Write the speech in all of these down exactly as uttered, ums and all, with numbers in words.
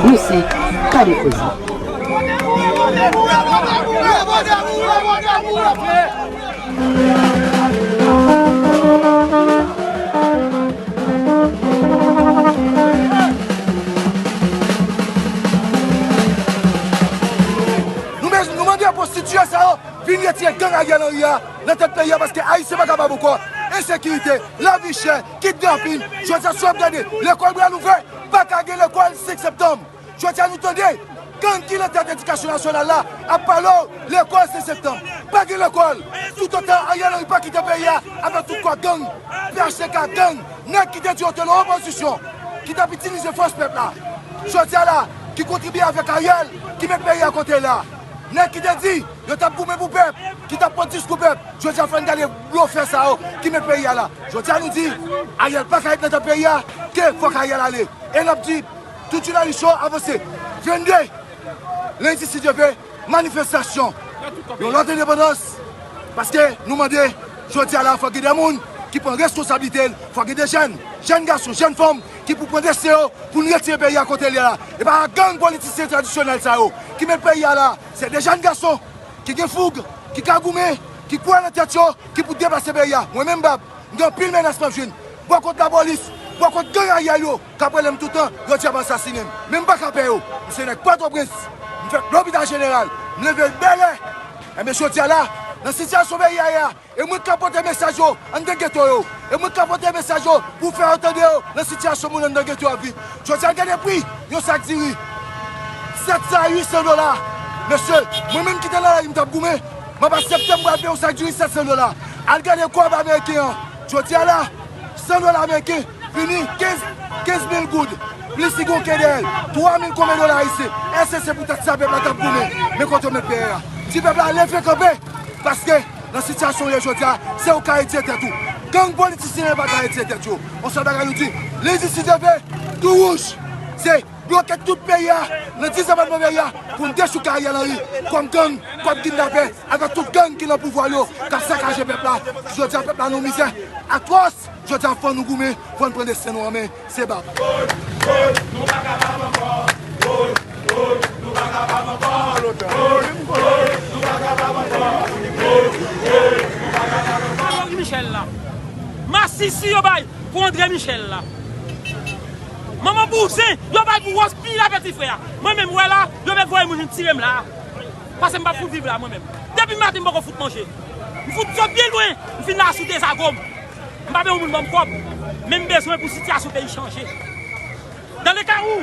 Nou se Kade Koze. Nou mande pou sitiyasyon sa yo vin retire gang Ariel Henry a nan tèt peyi a, paske Ayisyen pa kapab ankò. Ensekirite, lavi chè, kidnapin. Jodi a, si w ap gade, lekòl pral ouvè, pa ka gen lekòl senk septanm. Jodi a, nou tande gang ki nan tèt edikasyon nasyonal la ap pale w lekòl senk septanm. Pa gen lekòl. Toutotan Ariel Henry pa kite peyi a, avèk tout kò gang, P H T K gang, nèg ki te di yo te nan opozisyon, ki t ap itilize fòs pèp la. Jodi a la, ki kontribye avèk Ariel, ki met peyi a kote l la. Nèg ki te di yo t ap goumen pou pèp, ki t ap pran diskou pèp. Jodi a, fò n gade blofè sa yo ki met peyi a la. Jodi a, nou di, Ariel pa ka ret nan tèt peyi a, ke fòk Ariel ale. E n ap di, tout jounalis yo avanse. Vennde lendi, si Dye vle, manifestasyon. Yon lòt endepandans. Paske nou mande, jodi a la, fò gen de moun ki pran responsablite l, fò gen de jèn, jèn gason, jèn fanm, ki pou pran desten yo pou n retire peyi a kote l ye la. E pa gang politisyen tradisyonèl sa yo ki met peyi a la. Se de jèn gason ki gen foug, ki ka goumen, ki kwè nan tèt yo, ki pou deplase peyi a. Mwen menm, Bab, m gen anpil menas m ap jwenn bò kot lapolis, bò kot gang Ariel yo, k ap rele m toutan, yo di y ap asasinen m. Men m pa ka pè yo. M se nèg Pòtoprens. M fèt lopital jeneral. M leve bèlè. Enben, jodi a la, nan sitiyasyon peyi a ye a, e mwen k ap pote mesaj yo anndan geto yo. E mwen k ap pote mesaj yo pou fè yo tande yo nan sitiyasyon moun anndan geto ap viv. Jodi a, gade pri yon sak diri. Sèt san a uit san dola. Mesye, mwen menm ki te nan lari, m t ap goumen. M ap aksepte m pral peye yon sak diri sèt san dola. Al gade kòb ameriken an. Jodi a la, san dola ameriken vini kenz, kenz mil goud. Plis li gon ke dèyè l. Twa mil konbyen dola ayisyen. Èske se poutèt sa pèp la t ap goumen? Men kote yo met peyi a. Di pèp la leve kanpe. Paske nan sitiyasyon w ye jodi a, se ou ka retire tèt ou. Gang politisyen yo pa ka retire tèt yo. Yon sèl bagay nou di, lendi, si Dye vle, tou wouj. Se bloke tout peyi a, nan diz depatman peyi a, pou n dechouke Ariel Henry kòm gang, kòm kidnapè, avèk tout gang ki nan pouvwa yo, k ap sakaje pèp la. Jodi a, pèp la nan mizè atwòs. Jodi a, fò nou goumen, fò n pran desten nou an men. Se Bab. André Michel la. Masisi yo bay pou André Michel la. Manman bouzen, yo bay pou Rose pil a peti frè a. Mwen menm, wè la, yo mèt voye moun vin tire m la. Paske m p ap fout viv la, mwen menm. Depi maten, m poko fout manje. M fout sot byen lwen, m fin la sou dezago m. M pa bezwen moun ban m kòb, men m bezwen pou sitiyasyon peyi chanje. Dans le cas où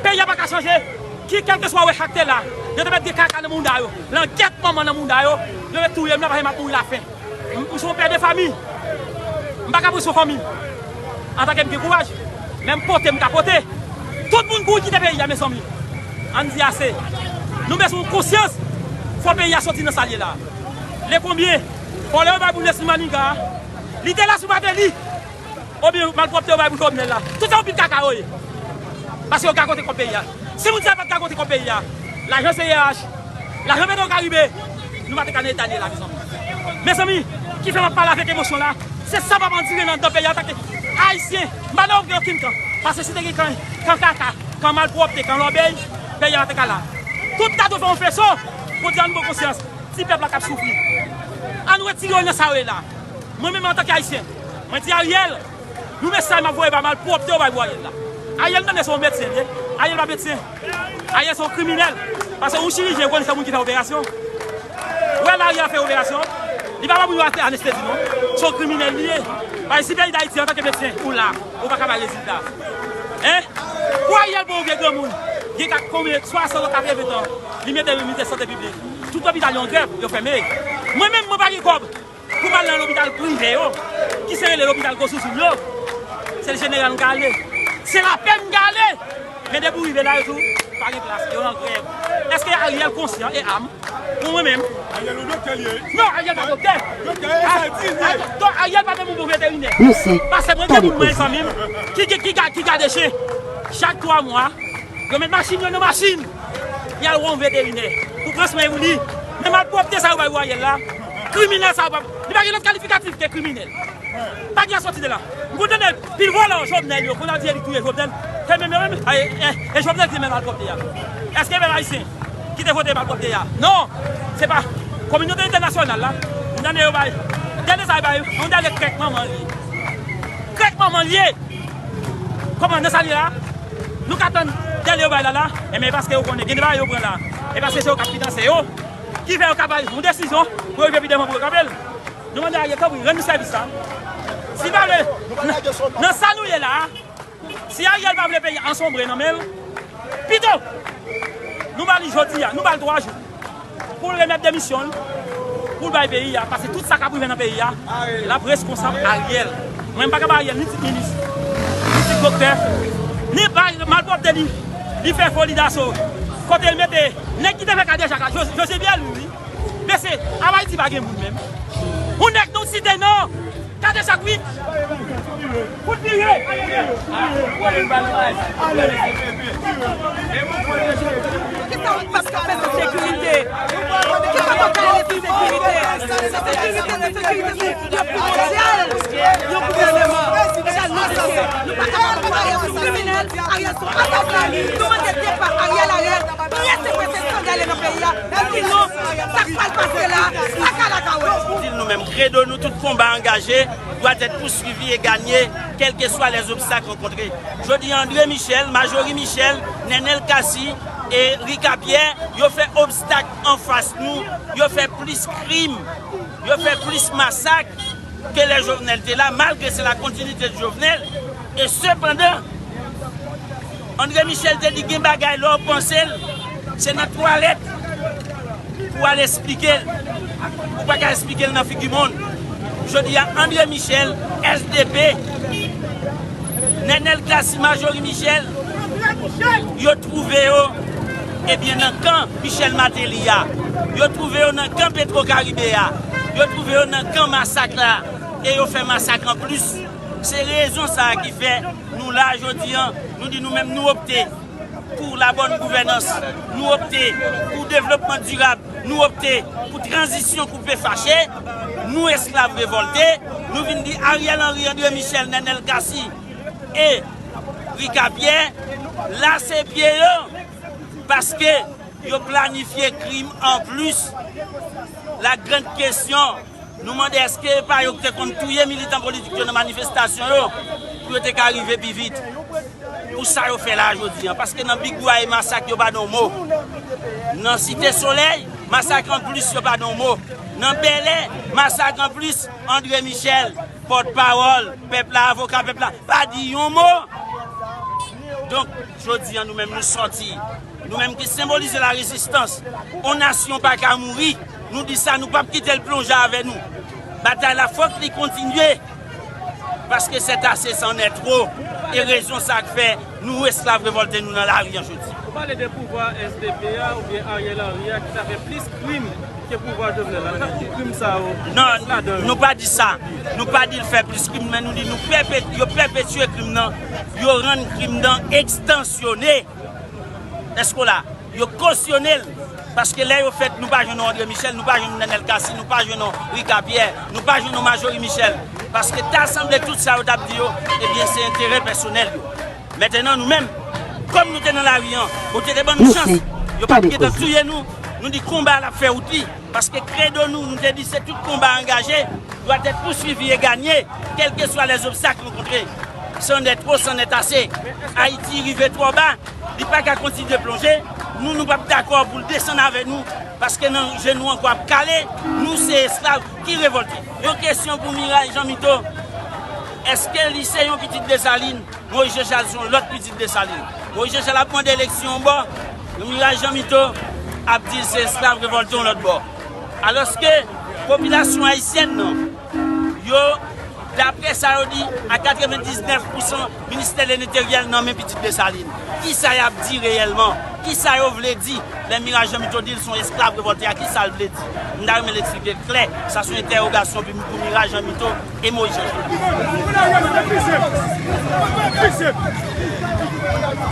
peyi a pa ka chanje, ki kèlkeswa wè sa k te la, yo te mèt gen kaka nan mouda yo, langèt manman nan mouda yo, yo mèt touye m nan, paske m ap mouri lafen. M, m se yon pè de fanmi. M pa ka presyon fanmi m. Antanke m gen kouraj, men m pote, m ka pote. Tout moun kouri kite peyi a, mezanmi. Ann di ase. Nou bezwen yon konsyans. Fò peyi a soti nan sa l ye la. Lekonbyen? Fò lè yo bay pou Nesmy Maniga a. Li te la sou Martelly. Oubyen malpwòpte yo bay pou Jovenel la. Tout se yon pil kaka yo ye. Paske yo gagote kòb peyi a. Si moun sa yo pa t gagote kòb peyi a, lajan C E H, lajan Petro Caribe, nou pa t ka nan eta n ye la, mezanmi. Mezanmi, ki fè m ap pale avèk emosyon la, se sa m ap andire nan anndan peyi a antanke Ayisyen. M pa nan okenn kan. Paske si te gen kan, kan kaka, kan malpwòpte, kan lòbèy, peyi a pa t ka la. Tout ta dwe fè yon feso pou di ann pran konsyans. Ti pèp la k ap soufri. Ann retire yo nan sa yo ye la. Mwen menm antanke Ayisyen, mwen di Ariel, yon mesaj m ap voye ba malpwòpte yo bay pou Ariel la. Ariel, m tande se yon medsen li ye. Ariel pa medsen. Ariel se yon kriminèl. Paske yon chirijyen konnen se moun ki fè operasyon. Wè la Ariel ap fè operasyon. Li pa ban moun yo ate-, anestezi non. Se yon kriminèl li ye. Paske si peyi Dayiti antanke medsen ou la, ou pa ka bay rezilta. Hein? Pou Ariel bon, vye granmoun, gen ka konbyen, swasant an, katreven tan, li mete ministè sante piblik. Tout lopital yo an grèv, yo fèmen. Mwen menm, mwen pa gen kòb pou m al nan lopital prive yo, ki se rele lopital gwo zouzoun yo. Se Jeneral m ka ale. Se Lapè m ka ale. Men depi w rive la, yo di w pa gen plas, yo nan grèv. Èske Ariel konsyan e a m? Pou mwen menm. Ariel, ou doktè li ye? Non, Ariel pa doktè. Doktè, e sa di li ye. Ariel pa menm yon bon veterinè. Paske mwen gen moun mwen, zanmi m, ki, ki, ki, ga- ki gade chen. Chak twa mwa, yo met machin yo nan machin. Y al wè yon veterinè pou pran swen pou li. Men malpwòpte sa yo bay pou Ariel la, kriminèl sa yo pa, li pa gen lòt kalifikatif ke kriminèl. Bagay a soti de la. M konn tande pil vòlè Jovenel yo, konn ap di e li touye Jovenel. Se menm yo menm, e, e, e Jovenel ki te mete malpwòpte a. Èske pèp ayisyen ki te vote malpwòpte a? Non! Se pa kominote entènasyonal la. M tande yo bay, tande sa yo bay, yon tande krèk manman l ye. Krèk manman l ye! Kòman nan sa l ye la? Nou ka tann tande yo bay la la, enben paske yo konnen gen de bagay yo pran la. E paske se yo k ap finanse yo, ki fè yo ka bay yon desizyon pou yo vye pi devan pou yo kanpe l. Nou mande Ariel, tanpri, rann nou sèvis la. Si l pa vle, nan, nan sa nou ye la a, si Ariel pa vle peyi a ansonbre nan men l, pito nou ba li jodi a, nou ba l twa jou pou l remèt demisyon l, pou l bay peyi a, paske tout sa k ap rive nan peyi a, l ap reskonsab Ariel. Mwen, m pa ka ba Ariel ni tit minis, ni tit doktè, ni pa malpwòpte li, li fè foli daso. Kote l mete nèg ki te fè Kadejak la, Jos-, José Pierre Louis, wi. Mesye, ap Ayiti pa gen moun menm. Yon nèg nou site non, Kadejak wi. Kout vire. Kisa w ap fè se sekirite? Kisa w ap fè se sekirite? Se sekirite, se sekirite, se yon primòdyal. Yon gouvèneman, se nou ki nou pa kapab anba yon kriminèl, Ariel se yon asasen. Nou mande depa Ariel, Ariel. Prese, prese, san gale nan peyi a. Sinon, sa k pral pase la, sa ka la ka wè. Di nou menm, kredo nou, tout konba angaje doit être poursuivi et gagné, quels que soient les obstacles rencontrés. Jodi a, André Michel, Majorie Michel, Nenel Cassy e Ricapierre, yo fè obstak anfas nou, yo fè plis krim, yo fè plis masak ke lè Jovenel te la, malgre se la kontinite de Jovenel. E sepandan, André Michel te di gen bagay lè w panse l, se nan twalèt pou w al esplike l. Ou pa ka esplike l nan figi moun. Jodi a, André Michel, S D P, Nenel Cassy, Majorie Michel, yo twouve yo, ebyen, nan kan Michel Martelly a. Yo twouve yo nan kan Petro Caribe a. Yo twouve yo nan kan masak la. E yo fè masak anplis. Se rezon sa a ki fè nou la jodi a, nou di nou menm nou opte pou la bòn gouvènans, nou opte pou devlopman dirab, nou opte pou tranzisyon koupe fache, nou esklav revòlte, nou vin di Ariel Henry, André Michel, Nenel Cassy e Ricapierre, lase pye yo, paske yo planifye krim anplis. La grande question, nou mande èske e pa yo ki te konn touye militan politik yo nan manifestasyon yo pou yo te ka rive pi vit? Pou sa yo fè la jodi a, paske nan Bigwa e masak yo pa di yon mo. Nan Site Solèy, masak anplis yo pa di yon mo. Nan Bèlè, masak anplis, André Michel, pòtpawòl pèp la, avoka pèp la, pa di yon mo. Donk, jodi a, nou menm nou sòti. Nou menm ki senbolize larezistans, yon nasyon pa ka mouri. Nou di sa, nou p ap kite l plonje avè nou. Batay la, fòk li kontinye. Paske c'est assez, c'en est trop. E rezon sa k fè nou esklav revòlte nou nan lari a jodi. Ou pale de pouvwa S D P a oubyen Ariel Henry a ki ta fè plis krim ke pouvwa Jovenel la. Sa ki krim sa yo? Non, nou pa di sa. Nou pa di l fè plis krim, men nou di nou pèpet-, yo pèpetye krim nan, yo rann krim nan ekstansyone. Èske w la? Yo kosyone l. Paske lè yo fèt, nou pa jwenn yon André Michel, nou pa jwenn yon Nenel Cassy, nou pa jwenn yon Ricapierre, nou pa jwenn yon Majorie Michel. Paske ta sanble tout sa yo t ap di yo, ebyen, se enterè pèsonèl yo. Mentenan, nou menm, kòm nou te nan lari a, Bondye te ban nou chans, yo pa t gentan touye nou, nou di konba a l ap fè wout li. Paske kredo nou, nou te di se tout konba angaje doit être poursuivi et gagné, quels que soient les obstacles rencontrés. C'en est trop, c'en est assez. Ayiti rive twò ba, li pa ka kontinye plonje. Nou, nou p ap dakò pou l desann avè nou, paske nan je nou ankò ap kale, nou se esklav ki revòlte. Yon kesyon pou Miray Jean Mito, èske li se yon pitit Desalin? Moïse Jean Charles se yon lòt pitit Desalin. Moïse Jean Charles ap mande eleksyon yon bò, Miray Jean Mito ap di l se esklav revòlte yon lòt bò. Alòske popilasyon ayisyèn nan, yo, daprè sa yo di, a katrevendiznèf pousan ministè de lenteryè nan men pitit Desalin. Kisa y ap di reyèlman? Kisa yo vle di? Lè Miray Jean Mito di l se yon esklav revòlte a, kisa l vle di? M ta renmen l eksplike l klè. Sa se yon entèwogasyon pou, pou Miray Jean Mito e Moïse Jean Charles.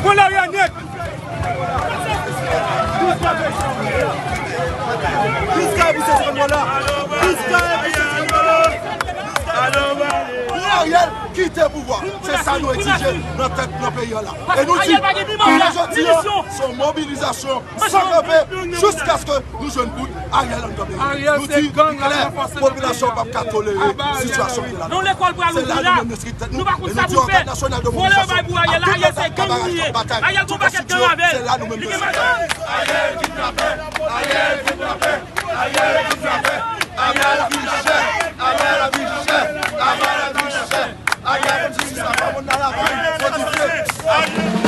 Pou lari a nèt! Jiska e pou se segonn la! Jiska e pou se segonn la! Kite pouvwa. Se sa nou egzije nan tèt nan peyi an la. E nou di, jounen jodi a, se yon mobilizasyon san kanpe jiskaske nou jwenn bout Ariel anndan peyi. Nou di li klè, popilasyon p ap ka tolere sitiyasyon ki la. Se la nou menm nou eskri tèt nou. E nou di ògàn nasyonal de mobilizasyon ap deplase ak kamarad k ap batay tout enstitiyon. Se la nou menm nou eskri tèt nou. Ariel kidnapè! Ariel kidnapè! Ariel kidnapè! Ariel kidnapè! Ariel kidnapè! Ariel kidnapè! Ariel kidnapè! Ariel kidnapè!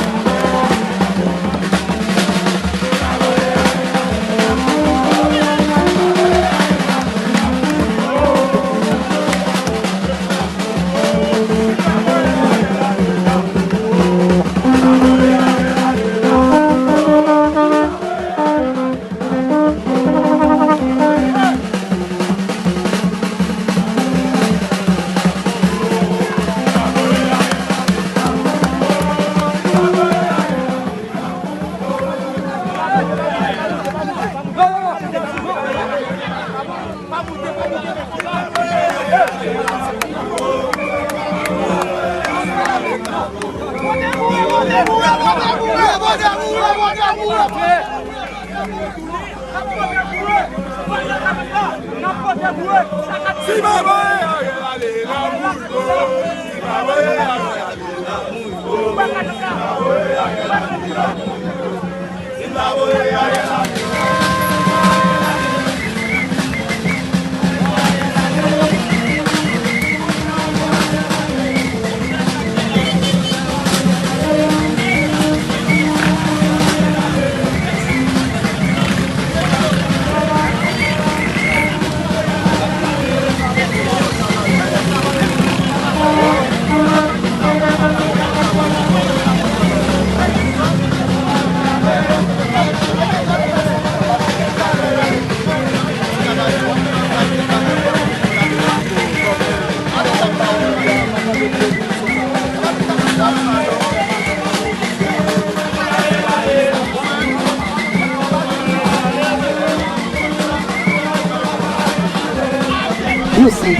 Yo se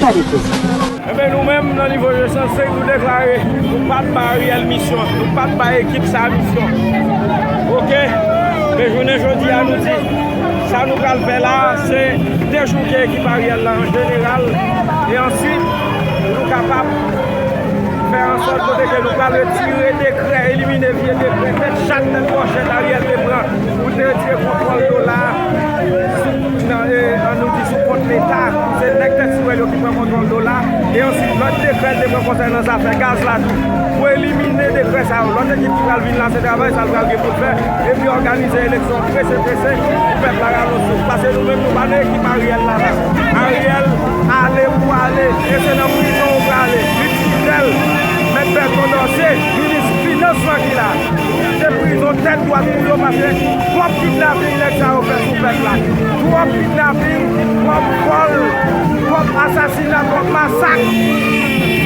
pa de koze. Enben, nou menm, nan nivo je san senk, nou deklare, nou pa t ba Ariel misyon, nou pa t ba ekip sa a misyon. Oke? Men jounen jodi a, nou di, sa nou pral fè la a, se dechouke ekip Ariel la an jeneral, e answit, pou nou kapab fè ansòt kote ke nou pral retire dekrè, elimine vye dekrè, tèt chat, tèt pòchèt Ariel te pran pou l te retire kontwòl dola a sou, nan, e, an nou di sou kont Leta. Se nèg tèt swèl yo ki pran kontwòl dola a. E answit, lòt dekrè l te pran konsènan zafè gaz la tou. Pou elimine dekrè sa yo, lòt ekip ki pral vin la, se travay sa l pral gen pou l fè, epi òganize eleksyon prese, prese, pou pèp la rale yon souf. Paske nou menm, nou pa nan ekip Ariel la, la. Ariel, ale pou ale, e se nan prizon ou prale. Li di fidèl, mèt Berton Dorcé, minis finans lan ki la. Se prizon tèt dwat pou yo, paske twòp kidnaping nèg sa yo fè sou pèp la. Twòp kidnaping, twòp vòl, twòp asasina, twòp masak.